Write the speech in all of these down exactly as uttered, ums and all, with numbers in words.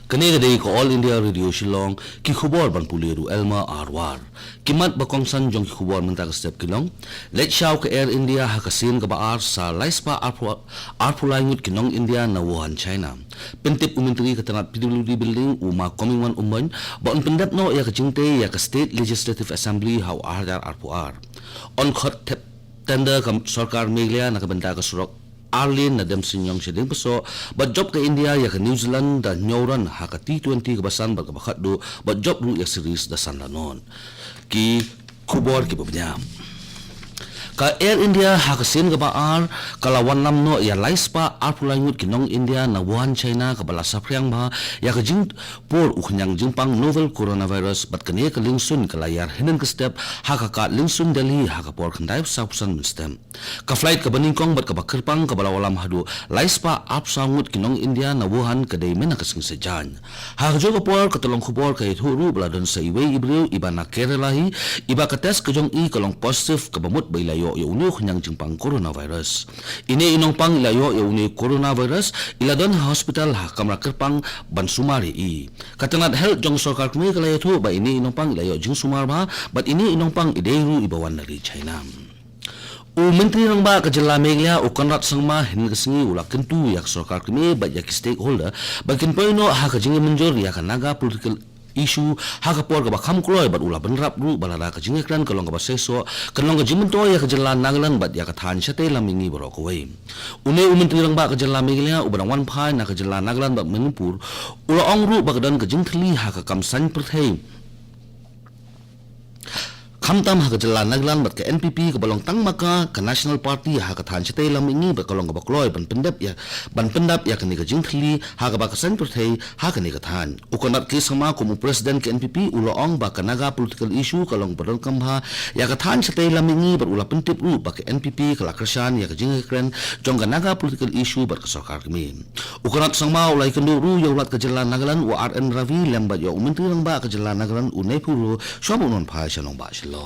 Kane ka dei ka All India Radio Shillong, ki khubor ban pule da u Elma Arwar. Ki mat ba kongsan jong ki khubor mynta ka step ki long: Leit shaw ka Air India ha ka sien kaba ar sa lai spah arphew, arphew lai ngut ki nong India na Wuhan, China. Pyntip u Myntri ka tnat P W D Building, u Ma Comingone Ymbon, ba un pyndep noh ïa ka jingtei ïa ka State Legislative Assembly ha u ar hajar arphew ar. Yn khot tender ka sorkar Meghalaya na ka bynta ka surok ar lane na Demsniang sha Diengpasoh, bad jop ka India ïa ka New Zealand da hynñiew run ha ka T twenty kaba san bad kaba khatduh, bad jop ruh ïa ka series da san run. Ki khubor kiba bniah. Ka Air India ha ka sien kaba ar ka la wanlam noh ïa lai spah arphew lai ngut ki nong India na Wuhan, China, kaba la saphriang bha ïa ka jingpur u khñiang jingpang novel coronavirus, bad kane ka liengsuiñ ka la ïar hynnin ka step ha ka kad liengsuiñ Delhi ha ka por khyndai saw phew san mynstep. Ka flight kaba nyngkong bad kaba kyrpang kaba la wanlam haduh lai spah arphew saw ngut ki nong India na Wuhan ka dei mynta ka sngi Saitjaiñ. Ha kajuh ka por, ka tyllong khubor ka ïathuh ruh ba la don sa iwei i briew iba na Kerala hi, iba ka test ka jong i ka long positive, kaba mut ba i la ïoh ïa une u khñiang jingpang coronavirus. Ine i nongpang i la ïoh ïa une u coronavirus i la don ha hospital ha ka kamra kyrpang ban sumar ïa i. Ka tnat health jong ka sorkar kmie ka la ïathuh ba ine i nongpang i la ïoh jingsumar bha, bad ine i nongpang i dei ruh iba wan na ri China. U Myntri Rangbah ka jylla Meghalaya, u Conrad Sangma, hynne ka sngi u la kyntu ïa ka sorkar kmie bad ïa ki stakeholder ba kin poi noh ha ka jingïamynjur ïa ka Naga political issue ha ka por kaba kham kloi, bad u la bynrap ruh ba lada ka jingïakren ka long kaba seisoh, kan long ka jingmyntoi ïa ka jylla Nagaland bad ïa ka thaiñ shatei lam mihngi baroh kawei. Une u Myntri Rangbah ka jylla Meghalaya, uba dang wan phai na ka jylla Nagaland bad Manipur, u la ong ruh ba ka don ka jingthylli ha ka kam saiñ pyrthei khamtam ha ka jylla Nagaland bad ka N P P kaba long tang ma ka, ka National Party ha ka thaiñ shatei lam mihngi, bad ka long kaba kloi ban pyndep ïa, ban pyndap ïa kane ka jingthylli ha kaba ka saiñ pyrthei ha kane ka thaiñ. U Conrad K Sangma kum u President ka N P P u la ong ba ka Naga political issue ka long ba donkam bha ïa ka thaiñ shatei lam mihngi, bad u la pyntip ruh ba ka N P P ka la kyrshan ïa ka jingïakren jong ka Naga political issue bad ka sorkar kmie. U Conrad Sangma u la ïakynduh ruh ïa u Lat ka jylla Nagaland, u R N Ravi, lem bad ïa u Myntri Rangbah ka jylla Nagaland, u Neiphiu Rio, shuwa ba un wan phai sha nongbah Shillong.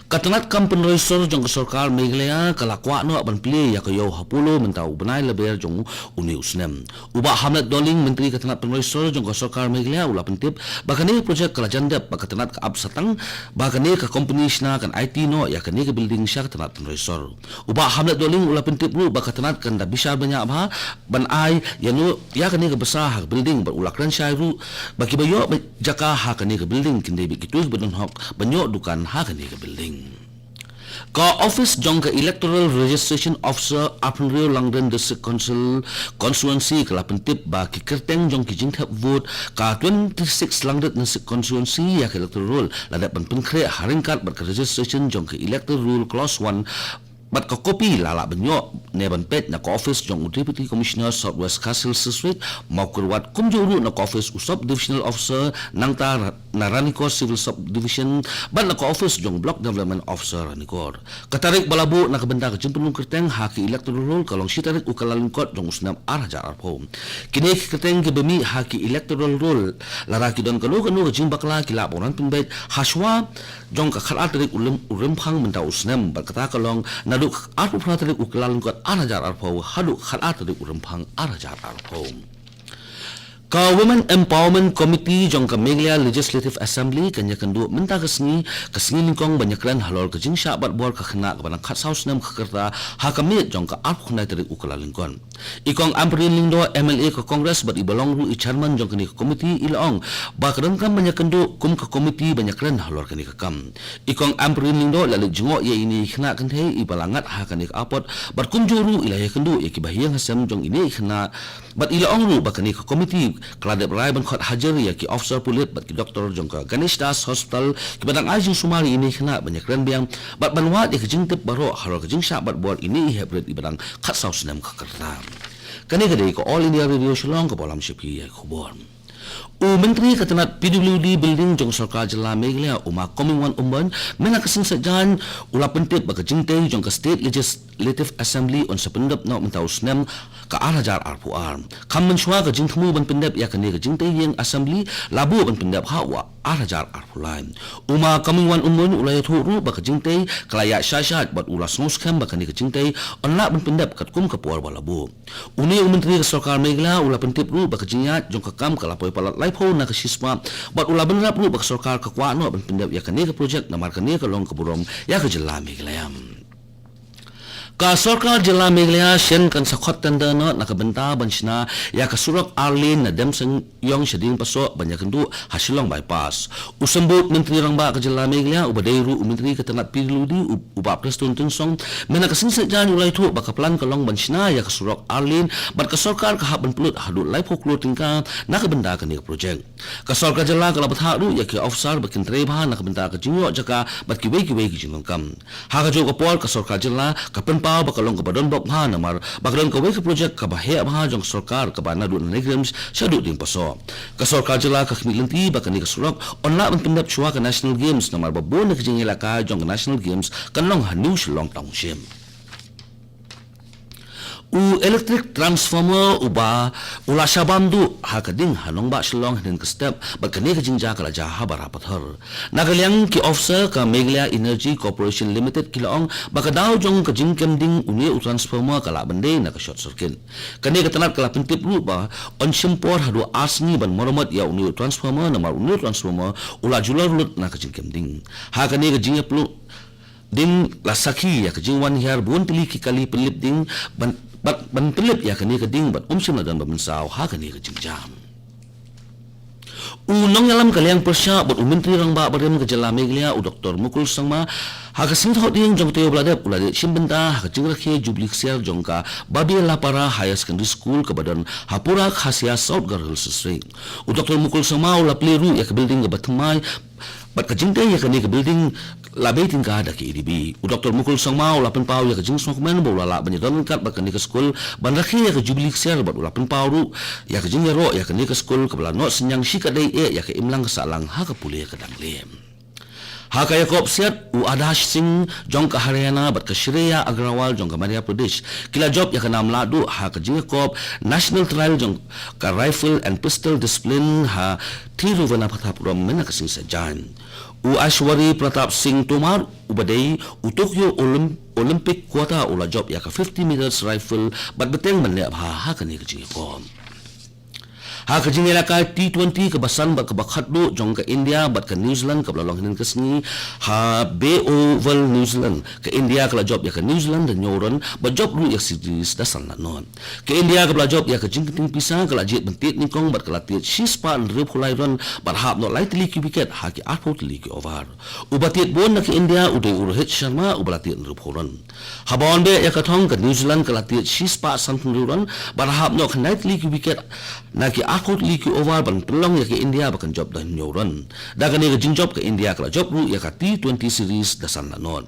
Ka tnat kam pynroi sor jong ka sorkar Meghalaya ka la kwah noh ban plie ïa ka ïew ha Polo mynta u bnai Lber jong une u snem. U Bah Hamlet Dohling, Myntri ka tnat pynroi sor jong ka sorkar Meghalaya, u la pyntip ba kane ka projek ka la jan dep, ba ka tnat ka ap satang ba kane ka kompani shna kan aiti noh ïa kane ka building sha ka tnat pynroi sor. U Bah Hamlet Dohling u la pyntip ruh ba ka tnat kan da bishar bniah bha ban ai ïa no ïa kane ka bsa ha ka building, bad u la kren shai ruh ba kiba ïoh ba jaka ha kane ka building kin dei beit kito kiba don hok ban ïoh dukan ha kane ka building. Ka office jong ka Electoral Registration Officer, Upper Hynñiewtrep Langdin District Council Constituency, ka la pyntip ba ki kyrteng jong ki jingthep vote ka twenty-six Langdin District Constituency ïa ka electoral roll la dep ban pynkhreh ha ryngkat bad ka registration jong ka electoral roll clause one, bad ka kopi la lah ban ïoh ne ban peit na ka office jong u Deputy Commissioner South West Khasi Hills District, Mawkyrwat, kumjuh ruh na ka office u Sub Divisional Officer, nangta na Ranikor Civil Sub Division, bad na ka office jong Block Development Officer Ranikor. Ka tarik ba la buh na ka bynta ka jingpynlong kyrteng ha ka electoral roll ka long shi tarik u Kyllalyngkot jong u snem ar hajar arphew. Kine ki kyrteng kiba mih ha ka electoral roll, lada ki don kano kano ka jingbakla, ki lah ban wan pynbeit ha shuwa jong ka khatar tarik u Rymphang mynta u snem, bad kata ka long naduh arphew phra tarik u Kyllalyngkot ar hajar arphew haduh khatar tarik u Rymphang ar hajar arphew. Ka Women Empowerment Committee jong ka Meghalaya Legislative Assembly kan ïakynduh mynta ka sngi ka sngi nyngkong ban ïakren halor ka jingshah batbor ka khynnah kaba dang khatsaw snem ka rta ha ka miet jong ka arphew khyndai tarik u Kyllalyngkot. I Kong Ampareen Lyngdoh, M L A ka Congress bad iba long ruh i chairman jong kane ka committee, i la ong ba ka donkam ban ïakynduh kum ka committee ban ïakren halor kane ka kam. I Kong Ampareen Lyngdoh la leit jngoh ïa ine i khynnah kynthei iba la ngat ha kane ka apot, bad kumjuh ruh i la ïakynduh ïa kiba ha ïing ha sem jong ine i khynnah, bad i la ong ruh ba kane ka committee ka la dep rai ban khot hajir ïa ki officer pulit bad ki doktor jong ka Ganesh Das Hospital kiba dang ai jingsumar ïa ine i khynnah ban ïakren biang bad ban wad ïa ka jingtip baroh halor ka jingshah batbor ine i hynriew iba dang khatsaw snem ka rta. Kane ka dei ka All India Radio Shillong kaba lam sha phi ïa ki khubor. U Myntri ka tnat P W D Building jong ka sorkar jylla Meghalaya, u Ma Comingone Ymbon, mynta ka sngi Saitjaiñ u la pyntip ba ka jingtei jong ka State Legislative Assembly un sa pyndep noh mynta u snem ka ar hajar arphew ar. Kham mynshuwa ka jingthmu ban pyndep ïa kane ka jingtei ïing Assembly la buh ban pyndep ha u ar hajar arphew lai. U Ma Comingone Ymbon u la ïathuh ruh ba ka jingtei ka la ïaid shai shai bad u la sngewskhem ba kane ka jingtei yn lah ban pyndep katkum ka por ba la buh. Une u Myntri ka Sorkar Meghalaya u la pyntip ruh ba ka jingïaid jong ka kam ka la poi palat laiphew na ka shispah bad u la bynrap ruh ba ka sorkar ka kwah noh ban pyndep ïa kane ka projek namar kane ka long ka burom ïa ka jylla Meghalaya. Ka sorkar jylla Meghalaya shen kan sa khot tender noh na ka bynta ban shna ïa ka surok ar lane na Demseiñiong sha Diengpasoh ban ïakynduh ha Shillong Bypass. U Symbud Myntri Rangbah ka jylla Meghalaya uba dei ruh u Myntri ka tnat P W D u, u Bah Prestone Tynsong mynta ka sngi Saitjaiñ u la ïathuh ba ka plan ka long ban shna ïa ka surok ar lane bad ka sorkar ka hap ban pynlut haduh laiphew klur tyngka na ka bynta kane ka projek. Ka sorkar jylla ka la bthah ruh ïa ki officer ba kin trei bha na ka bynta ka jingïoh jaka bad kiwei kiwei ki jingdonkam. Ha kajuh ka por ka sorkar jylla ka pynpaw ba ka long kaba donbok bha namar ba ka don kawei ka projek kaba heh bha jong ka sorkar kaba naduh na NEIGRIHMS shaduh Diengpasoh. Ka sorkar jylla ka khmih lynti ba kane ka surok yn lah ban pyndep shuwa ka National Games namar ba bun na ka jingïalehkai jong ka National Games kan long ha New Shillong Township. U electric transformer uba u la shabam duh ha ka ding ha nongbah Shillong hynnin ka step bad kane ka jingjia ka la jia ha Barapathar. Na ka liang ki officer ka Meghalaya Energy Corporation Limited ki la ong ba ka daw jong ka jingkem ding une u transformer ka lah ban dei na ka short circuit. Kane ka tnat ka la pyntip ruh ba yn shim por haduh ar sngi ban maramot ïa une u transformer namar une u transformer u la ju lor lut na ka jingkem ding. Ha kane ka jingïapluh ding la sakhi ïa ka jingwan hiar bun tylli ki kali pynlip ding ban, ban, ban pynlip ïa kane ka ding bad um shym la don ba mynsaw ha kane ka jingjia. U nongïalam ka liang pyrshah bad u Myntri Rangbah barim ka jylla Meghalaya u Doktor Mukul Sangma ha ka sngi Thohdieng jong ka taïew ba la dep u la leit shim bynta ha ka jingrakhe Jubilee Ksiar jong ka Babialapara Higher Secondary School kaba don ha Pura Khasia, South Garo Hills District. U Doktor Mukul Sangma u la plie ruh ïa ka building kaba thymmai bad ka jingtei ïa kane ka building la bei tyngka da ka A D B. U Doktor Mukul Sangma u la pynpaw ïa ka jingsngewkmen ba u la lah ban ïadon ryngkat bad kane ka skul ban rakhe ïa ka Jubilee Ksiar bad u la pynpaw ruh ïa ka jingïaroh ïa kane ka skul kaba la noh synñiang shikatdei eh ïa ka imlang ka sahlang ha ka pule ka dang leh. Ha ka ïakop siat, u Adarsh Singh jong ka Haryana bad ka Shreya Agrawal jong ka Madhya Pradesh ki la jop ïa ka nam lahduh ha ka jingïakop national trial jong ka rifle and pistol discipline ha Thiruvananthapuram mynta ka sngi Saitjaiñ. U Aishwarya Pratap Singh Tomar uba dei u Tokyo Olymp-, Olympic quota u la jop ïa ka fifty meters rifle bad bteng ban leh bha ha kane ka jingïakop. Ha ka jingïalehkai T twenty kaba san bad kaba khatduh jong ka India bad ka New Zealand kaba la long hynnin ka sngi ha Bay Oval, New Zealand, ka India ka la jop ïa ka New Zealand da hynñiew run bad jop ruh ïa ka series da san la nod. Ka India kaba la jop ïa ka jingkynting pisa ka la jied ban tied nyngkong bad ka la tied shispah hynriewphew lai run bad hap noh lai tylli ki wicket ha ki arphew tylli ki over. Uba tied bun na ka India u dei u Rohit Sharma uba la tied hynriewphew run. Haba wan beh ïa ka thong ka New Zealand ka la tied shispah sanphew hynriew run bad hap noh khyndai tylli ki wicket na ki arphew tylli ki over ban pynlong ïa ka India ba kan jop da hynñiew run. Da kane ka jingjop ka India ka la jop ruh ïa ka T twenty series da san la nod.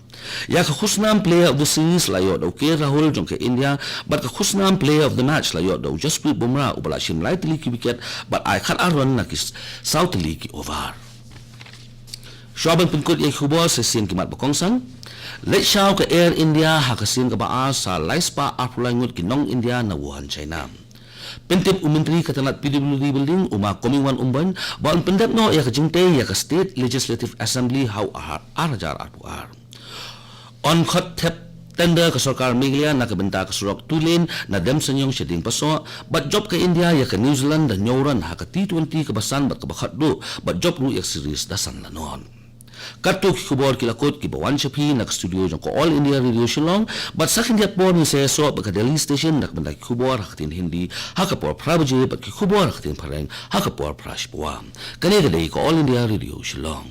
Ïa ka khusnam player of the series la ïoh da u K Rahul jong ka India bad ka khusnam player of the match la ïoh da u Jasprit Bumrah uba la shim lai tylli ki wicket bad ai khatar run na ki saw tylli ki over. Shuwa ban pynkut ïa ki khubor sa shisien ki mat ba kongsan. Leit shaw ka Air India ha ka sien kaba ar sa laispah arphew lai ngut ki nong India na Wuhan, China. Pyntip u Myntri ka tnat P W D Building u Ma Comingone Ymbon ba yn pyndep noh ïa ka jingtei ïa ka State Legislative Assembly ha u ar hajar arphew ar. Yn khot thep tender ka sorkar Meghalaya na ka bynta ka surok two lane na Demseiñiong sha Diengpasoh bad jop ka India ïa ka New Zealand da hynñiew run ha ka T twenty kaba san bad kaba khatduh bad jop ruh ïa ka series da san la nod. Katto ki khubor ki la kut kiba wan sha phi na ka studio jong ka All India Radio Shillong bad sa khyndiat por ngin sa ïasoh bad ka Delhi Station na ka bynta ki khubor ha ka ktien Hindi ha ka por phra baje bad ki khubor ha ka ktien Phareng ha ka por phra shi phew. Kane ka dei ka All India Radio Shillong.